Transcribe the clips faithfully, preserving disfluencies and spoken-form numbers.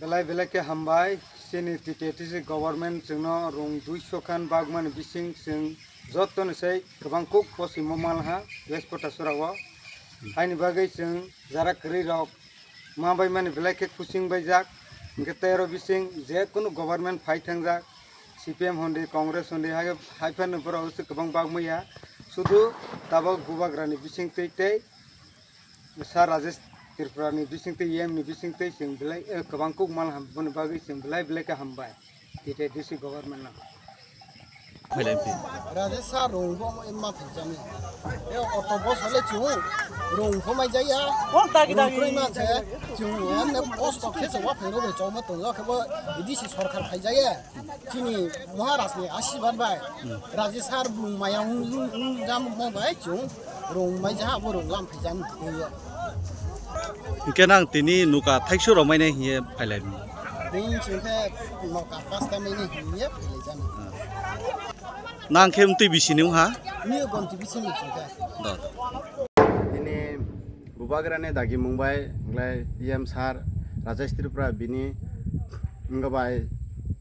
Belai belai khe hambai, chini T T A D C government chwngno rung duiso khan bagmani bising chwng jottoni sai kwbang kuk pochimo manha West Potasora o. Haini bagwi chwng jara kwrwi rok ma bai mani belai khe kuching baijak, hwnkhe tei oro bising je kunu government phai thangjak, C P M hondi, Congress hondi, hai, hai phano borok se kwbang bagmaya, sudu tabok bubagrani bising twi tei Sir Rajesh Tripura ni bising twi, E M ni bising twi chwng belai, eh, kwbang kuk manha, boni bagwi chwng belai belai khe hambai. T T A D C government no. Phailai phi. Rajesh sir rong bo ma phaijani. E auto bus hale chung rong bo mai jaya. Rong kroi man se chung em ne post office wa phairo be choma tong khe bo D C sarkar phai jaya. Chini Maharaj ni asibad bai. Rajesh sir bung maya ung ung ung jam mo bai chung rong mai ja bo rong lam phai jani. Hwnkhe nang tini nuka thaisu rok mai nai hiye phailai. Tini chwng khe noka pasta mai nai hiye phailai jani. Nang khe mtwi bisi ni wngha? Ni gonti bisi ni chwng khe. Tini bubagrani dagi mungbai, wngkhlai E M sir Rajesh Tripura bini wngkha bai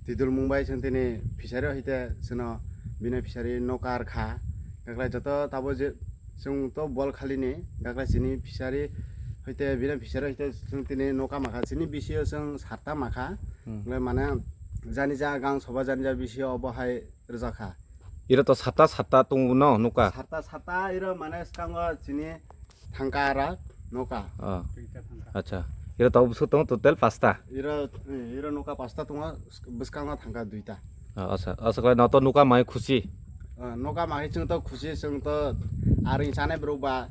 tidul mungbai chwng tini fishery o hite chwngno bini fishery noka rwkha. Wngkhlai joto tabo je chwng to bol khali ni, wngkhlai chini fishery hite bini fishery hite chwng tini noka makha, chini bisi o chwng sarta makha. Wngkhlai mane jani ja gang soba jani ja bisi o bo hai rwjakha. Iro to satta satta tongo no nuka. Satta satta iro mane skango chini thangka ara nuka. Oh. Acha. Iro to bwswk tongo total pasta. Iro, iro nuka pasta tongo, bwskango thangka duita. Oh, acha. Acha khlai no to nuka mai khusi. Oh, nuka mai chwng to khusi chwng to aring chane bro ba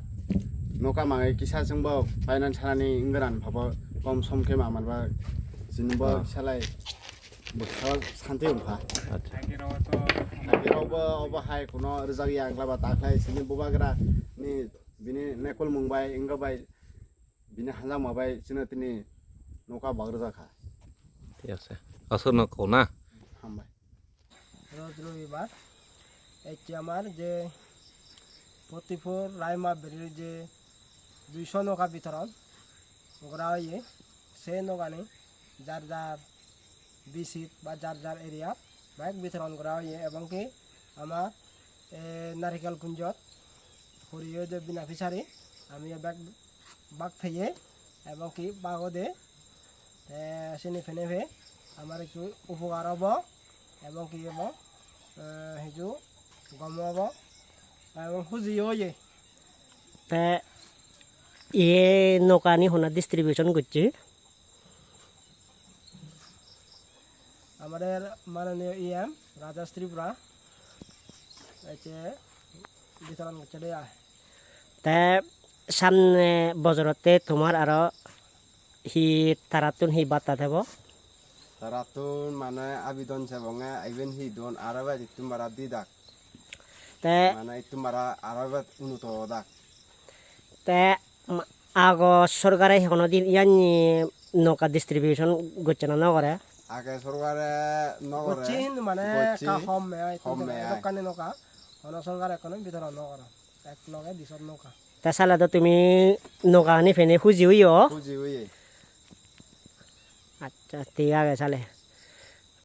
nuka mai kisa chwng bo finance hani ingran phabo kom som khe ma manba chini bo salai. Bwskango santi wngkha. Acha. Agirokbo obo hai kuno rwjak ya wngla ba ta khlai chini bubagra ni bini nekul mung bai wngkha bai bini hanjakma bai chini tini noka bak rwjak kha. Thik ase. Aswk no kok na? Hambai. Roj robibar. Ecche amar je forty four Raima Berry je duiso noka bitoron gora oye, se nokani jar jar bisit ba jar jar area bike bitoron gora oye, ebong ki ama, eh, Narikel Kunjot huriyo je bina fisari ami bike bak theye, ebong ki bago de, eh, sini fene fe amar ektu upokar obo. Ebong ki ebo, eh, hiju gomo obo, ebong huji oye. Te e nokani hona distribution gocche? Amader mananiyo E M Rajesh Tripura ete bitoron gocche de ai. Te samne bojorotte tomar aro hi tarattun hi batta thebo? Tarattun mane abidon sebonge aiben hi don aro bai ittum bara di dak. Te mane ittum bara aro bai unuto dak. Te ma-, ago sorkare hono din yani noka distribution gocche na nogore? Age sorkare nogore. Gocche hintu mane gocche. Ka hom me ai, hom me ai. Dokkani noka. Hono sorkare kono bitoron nogoro. Ek loge disor noka. Ta sale do tumi noka ni phene huji huyo? Huji huye. Acha, thik age sale.